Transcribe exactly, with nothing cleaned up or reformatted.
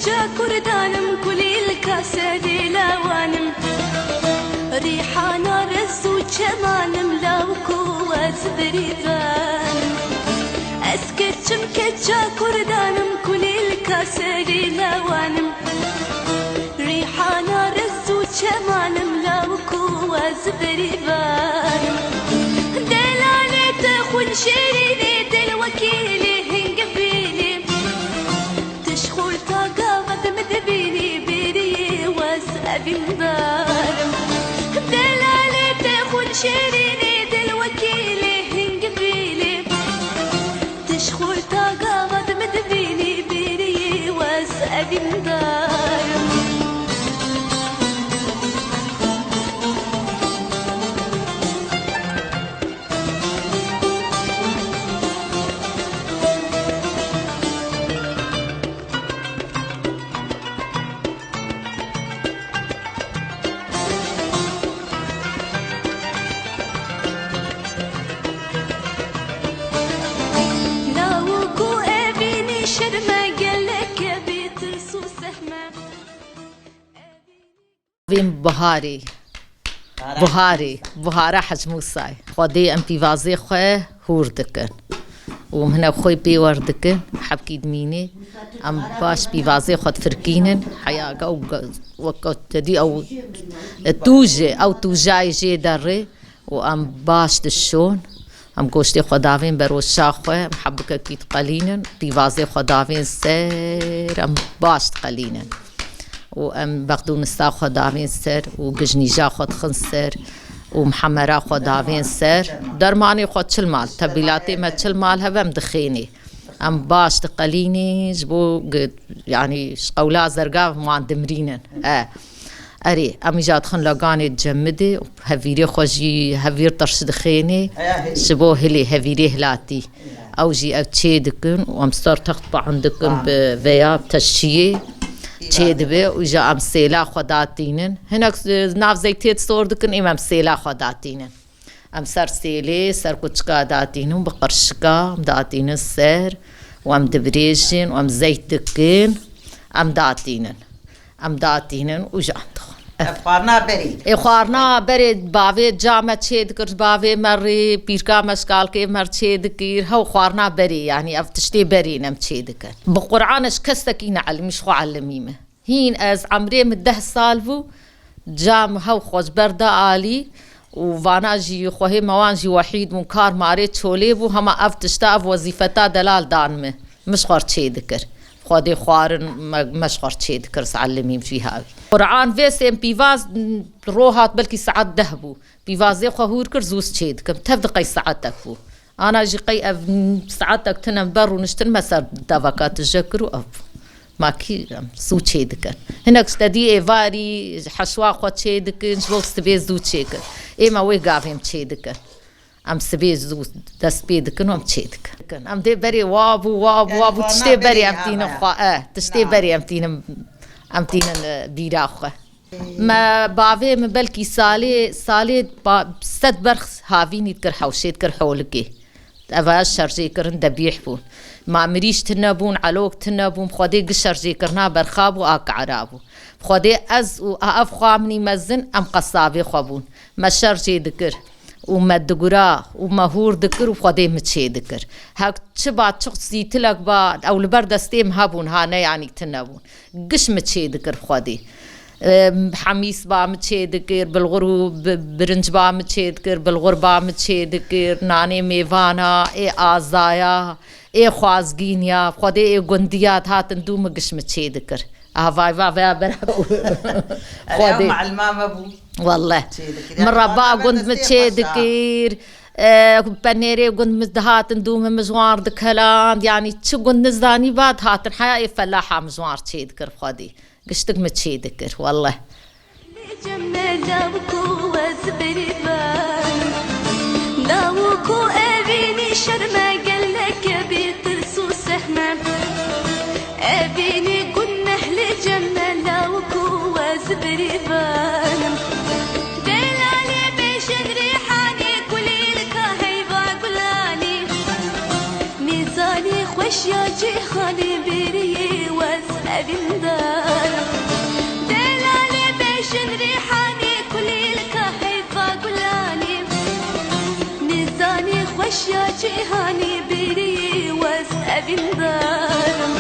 Çakurdanim kulîlka serê lawanim. Rîhana rez û çemanim lawik û ez birîvanim. Ez keçim keça kurdanim kulîlka serê lawanim. Rîhana rez û çemanim lawik û ez birîvanim. Delalê te xwin şêrînê dil wekîlê hingivînê. Tişxul ta gava di min dibînî bêriyê wez evîndarim. Delalê te xwin şêrînê dil wekîlê hingivînê. Tişxul ta gava di min dibînî bêriyê wez evîndarim. Lawik û evînî şerme gelek e bê tirs û sehme. Vên biharê, biharê, bihara Hec Mûsayê. Xwedê em pîvazê xwe hûr dikin û em hinek xwe pê wer dikin, hebkî dimînê. Em baş pîvazê xwe difirkînin, heya ge û ge-, weke te dî ew tûj e, ew tûjayê jê derê. û em baş dişon. Em goştê xwe davên beroşa xwe, em hebikekî diqelînin, pîvazê xwe davên ser, em baş diqelînin. Û em bexdûnista xwe davên ser û gijnîja xwe dixin ser û mihemera xwe davên ser. Dermanê xwe çil mal, tebîlatê me çil mal hebe em dixênê. Em baş diqelînê ji bo gi-, yanî ji qewla zergav wan dimrînin. E. Erê, em îja dixin laganê cemidê, hevîrê xwe jî hevîr tirş dixênê, ji bo hilê, hevîrê hilatî. Ew jî ev çê dikin û em ser text pahin dikin bi veya teşiyê çê dibe û îja em sêla xwe datînin. Hinek, e, nav zeytê sor dikin, êm em sêla xwe datînin. Em ser sêlê, ser kuçika datînin, bi qirşika em datînin ser û em dibrêjin û em zeyt dikin, em datînin. Em datînin û ji em dixwin. Ev xwarina berê. Ê xwarina berê bavê ca me çê dikir, bavê me rê, pîrka me ji kalkê me çê dikir. Hew xwarina berê, yanî ev tiştê berê ne em çê dikin. Bi Qur'an ez ji kesekî neelimî, ji xwe elimî me. Hîn ez emrê min deh sal bû, cam hew xwe ji ber da alî û vana jî xwehê me wan jî wehîd bûn, kar marê çolê bû, hema ev tişta, ev wezîfeta delal dan min. Min ji xwe re çê dikir. Xwedê xwarin me, me ji xwe re çê dikir, ez elimîm jî hawî. Qur'an vê sêm pîvaz rohat belkî saet deh bû. Pîvazê xwe hûr kir, zû çê dikim. Tev di qey saetek bû. Ana jî qey ev saetek tune ber rûniştin me ser deveka tije kir û ev makî em zû çê dikin. Hinek ji te dî êvarî heşwa xwe çê dikin, ji bo sibê zû çê kin. Ê me wê gavê em çê dikin. Em sibê zû dest pê dikin û em çê dikin. Em dê berê wa bû, wa bû, wa bû, tiştê berê em tînin xwe, e, tiştê berê em tînin, em tînin, e, bîra xwe. Me bavê min belkî salê, salê ba-, sed berx havînî dikir, hewşê dikir holikê. Eva şerjê kirin debîh bûn. Ma mirîş tune bûn, elok tune bûn, Xwedê gi şerjê kirina berxa bû, a kara bû. Xwedê ez û a ev xwa minî mezin, em qesabê xwe bûn. Me şerjê dikir û me digura û me hûr dikir û Xwedê min çê dikir. Hek çi ba, çi zîtilek ba, ew li ber destê min hebûn, ha ne yanî tune bûn. Giş min çê dikir Xwedê. Em, hemîs ba min çê dikir, bilxur û bi-, birinc ba min çê dikir, bilxur ba min çê dikir, nanê mêvana, ê azaya, ê xwazgîn ya, Xwedê ê gundiya dihatin dû min giş min çê dikir. Aha, vay, vay, vay, bera. Erê, ew Xwedê. Mualima me bû. Walleh. Çê dikir. Min reba gund min çê dikir. E, penêrê gund min dihatin dû min, min ji wan re dikeland. Yanî çi gund nizanî ba dihatin. Heya ê felaha min ji wan re çê dikir Xwedê. Giştik min çê dikir, welleh. Cem me lawik û ez berîvan. Lawik û evînî şerme gelek e bê tirs û sehme. Evînî gun nehlê cem me lawik û ez berîvan. Delalê bêjin rîhanî kulîlka heyva gulanî. Nîzanî xweşiya cîhanê bêriyê wez Evîndarim. Delalê bêjin rîhanî kulîlka heyva gulanî. Nizanî xweşiya cîhanî bêrî wez evîndarim.